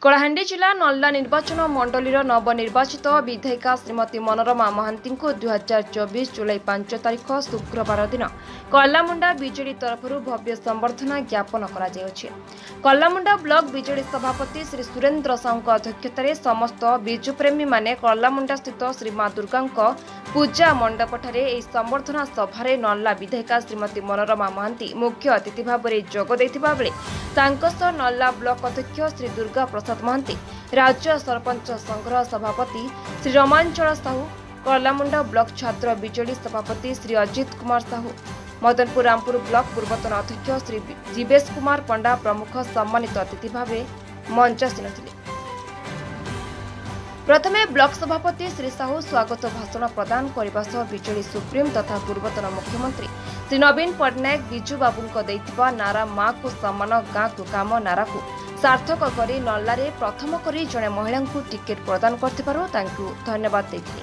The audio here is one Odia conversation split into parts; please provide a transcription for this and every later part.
କଳାହାଣ୍ଡି ଜିଲ୍ଲା ନର୍ଲା ନିର୍ବାଚନ ମଣ୍ଡଳୀର ନବନିର୍ବାଚିତ ବିଧାୟିକା ଶ୍ରୀମତୀ ମନୋରମା ମହାନ୍ତିଙ୍କୁ 2024 ଜୁଲାଇ 5 ତାରିଖ ଶୁକ୍ରବାର ଦିନ କର୍ଲାମୁଣ୍ଡା ବିଜେଡି ତରଫରୁ ଭବ୍ୟ ସମ୍ବର୍ଦ୍ଧନା ଜ୍ଞାପନ କରାଯାଇଅଛି। କର୍ଲାମୁଣ୍ଡା ବ୍ଲକ ବିଜେଡି ସଭାପତି ଶ୍ରୀ ସୁରେନ୍ଦ୍ର ସାହୁଙ୍କ ଅଧ୍ୟକ୍ଷତାରେ ସମସ୍ତ ବିଜୁପ୍ରେମୀମାନେ କର୍ଲାମୁଣ୍ଡାସ୍ଥିତ ଶ୍ରୀ ମା ଦୁର୍ଗାଙ୍କ ପୂଜା ମଣ୍ଡପଠାରେ ଏହି ସମ୍ବର୍ଦ୍ଧନା ସଭାରେ ନର୍ଲା ବିଧାୟିକା ଶ୍ରୀମତୀ ମନୋରମା ମହାନ୍ତି ମୁଖ୍ୟ ଅତିଥି ଭାବରେ ଯୋଗ ଦେଇଥିବା ବେଳେ ତାଙ୍କ ସହ ନର୍ଲା ବ୍ଲକ ଅଧ୍ୟକ୍ଷ ଶ୍ରୀ ଦୁର୍ଗା ପ୍ରସାଦ ମହାନ୍ତି, ରାଜ୍ୟ ସରପଞ୍ଚ ସଂଘର ସଭାପତି ଶ୍ରୀ ରମାଞ୍ଚଳ ସାହୁ, କର୍ଲାମୁଣ୍ଡା ବ୍ଲକ ଛାତ୍ର ବିଜେଡି ସଭାପତି ଶ୍ରୀ ଅଜିତ କୁମାର ସାହୁ, ମଦନପୁର ରାମପୁର ବ୍ଲକ ପୂର୍ବତନ ଅଧ୍ୟକ୍ଷ ଶ୍ରୀ ଜୀବେଶ କୁମାର ପଣ୍ଡା ପ୍ରମୁଖ ସମ୍ମାନିତ ଅତିଥି ଭାବେ ମଞ୍ଚାସୀନ ଥିଲେ। ପ୍ରଥମେ ବ୍ଲକ ସଭାପତି ଶ୍ରୀ ସାହୁ ସ୍ୱାଗତ ଭାଷଣ ପ୍ରଦାନ କରିବା ସହ ବିଜେଡି ସୁପ୍ରିମ ତଥା ପୂର୍ବତନ ମୁଖ୍ୟମନ୍ତ୍ରୀ ଶ୍ରୀ ନବୀନ ପଟ୍ଟନାୟକ ବିଜୁ ବାବୁଙ୍କ ଦେଇଥିବା ନାରା ମାକୁ ସମ୍ମାନ ଗାଁକୁ କାମ ନାରାକୁ ସାର୍ଥକ କରି ନର୍ଲାରେ ପ୍ରଥମ କରି ଜଣେ ମହିଳାଙ୍କୁ ଟିକେଟ୍ ପ୍ରଦାନ କରିଥିବାରୁ ତାଙ୍କୁ ଧନ୍ୟବାଦ ଦେଇଥିଲେ।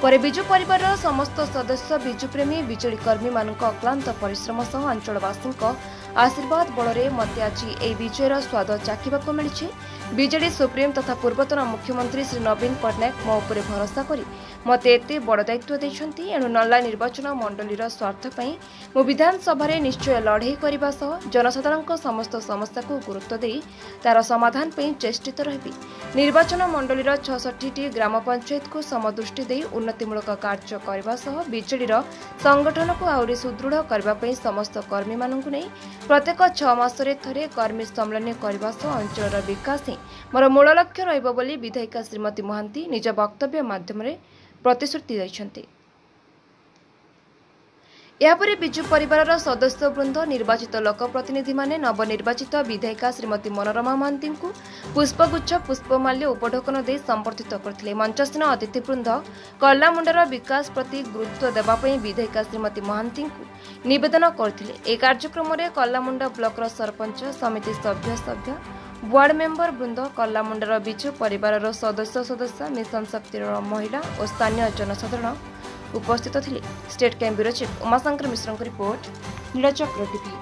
ପରେ ବିଜୁ ପରିବାରର ସମସ୍ତ ସଦସ୍ୟ, ବିଜୁପ୍ରେମୀ, ବିଜେଡି କର୍ମୀମାନଙ୍କ ଅକ୍ଲାନ୍ତ ପରିଶ୍ରମ ସହ ଅଞ୍ଚଳବାସୀଙ୍କ ଆଶୀର୍ବାଦ ବଳରେ ମୋତେ ଆଜି ଏହି ବିଜୟର ସ୍ୱାଦ ଚାଖିବାକୁ ମିଳିଛି। ବିଜେଡି ସୁପ୍ରିମ ତଥା ପୂର୍ବତନ ମୁଖ୍ୟମନ୍ତ୍ରୀ ଶ୍ରୀ ନବୀନ ପଟ୍ଟନାୟକ ମୋ ଉପରେ ଭରସା କରି ମୋତେ ଏତେ ବଡ଼ ଦାୟିତ୍ୱ ଦେଇଛନ୍ତି। ଏଣୁ ନର୍ଲା ନିର୍ବାଚନ ମଣ୍ଡଳୀର ସ୍ୱାର୍ଥ ପାଇଁ ମୁଁ ବିଧାନସଭାରେ ନିଶ୍ଚୟ ଲଢ଼େଇ କରିବା ସହ ଜନସାଧାରଣଙ୍କ ସମସ୍ତ ସମସ୍ୟାକୁ ଗୁରୁତ୍ୱ ଦେଇ ତାର ସମାଧାନ ପାଇଁ ଚେଷ୍ଟିତ ରହିବି। ନିର୍ବାଚନ ମଣ୍ଡଳୀର 66ଟି ଗ୍ରାମ ପଞ୍ଚାୟତକୁ ସମଦୃଷ୍ଟି ଦେଇ ଉନ୍ନତିମୂଳକ କାର୍ଯ୍ୟ କରିବା ସହ ବିଜେଡିର ସଂଗଠନକୁ ଆହୁରି ସୁଦୃଢ଼ କରିବା ପାଇଁ ସମସ୍ତ କର୍ମୀମାନଙ୍କୁ ନେଇ ପ୍ରତ୍ୟେକ 6 ମାସରେ ଥରେ କର୍ମୀ ସମ୍ମିଳନୀ କରିବା ସହ ଅଞ୍ଚଳର ବିକାଶ ହିଁ ମୋର ମୂଳ ଲକ୍ଷ୍ୟ ରହିବ ବୋଲି ବିଧାୟିକା ଶ୍ରୀମତୀ ମହାନ୍ତି ନିଜ ବକ୍ତବ୍ୟ ମାଧ୍ୟମରେ ପ୍ରତିଶ୍ରୁତି ଦେଇଛନ୍ତି। ଏହାପରେ ବିଜୁ ପରିବାରର ସଦସ୍ୟବୃନ୍ଦ, ନିର୍ବାଚିତ ଲୋକପ୍ରତିନିଧିମାନେ ନବନିର୍ବାଚିତ ବିଧାୟିକା ଶ୍ରୀମତୀ ମନୋରମା ମହାନ୍ତିଙ୍କୁ ପୁଷ୍ପଗୁଚ୍ଛ, ପୁଷ୍ପମାଲ୍ୟ, ଉପଢୌକନ ଦେଇ ସମ୍ବର୍ଦ୍ଧିତ କରିଥିଲେ। ମଞ୍ଚସ୍ଥ ଅତିଥିବୃନ୍ଦ କର୍ଲାମୁଣ୍ଡାର ବିକାଶ ପ୍ରତି ଗୁରୁତ୍ୱ ଦେବା ପାଇଁ ବିଧାୟିକା ଶ୍ରୀମତୀ ମହାନ୍ତିଙ୍କୁ ନିବେଦନ କରିଥିଲେ। ଏହି କାର୍ଯ୍ୟକ୍ରମରେ କର୍ଲାମୁଣ୍ଡା ବ୍ଲକର ସରପଞ୍ଚ, ସମିତି ସଭ୍ୟ, ସଭ୍ୟ, ୱାର୍ଡ ମେମ୍ବର ବୃନ୍ଦ, କର୍ଲାମୁଣ୍ଡାର ବିଜୁ ପରିବାରର ସଦସ୍ୟ ସଦସ୍ୟା, ମିଶନ ଶକ୍ତିର ମହିଳା ଓ ସ୍ଥାନୀୟ ଜନସାଧାରଣ ଉପସ୍ଥିତ ଥିଲେ। State crime bureau chief Umashankar ମିଶ୍ରଙ୍କ ରିପୋର୍ଟ, ନୀଳଚକ୍ର ଟିଭି।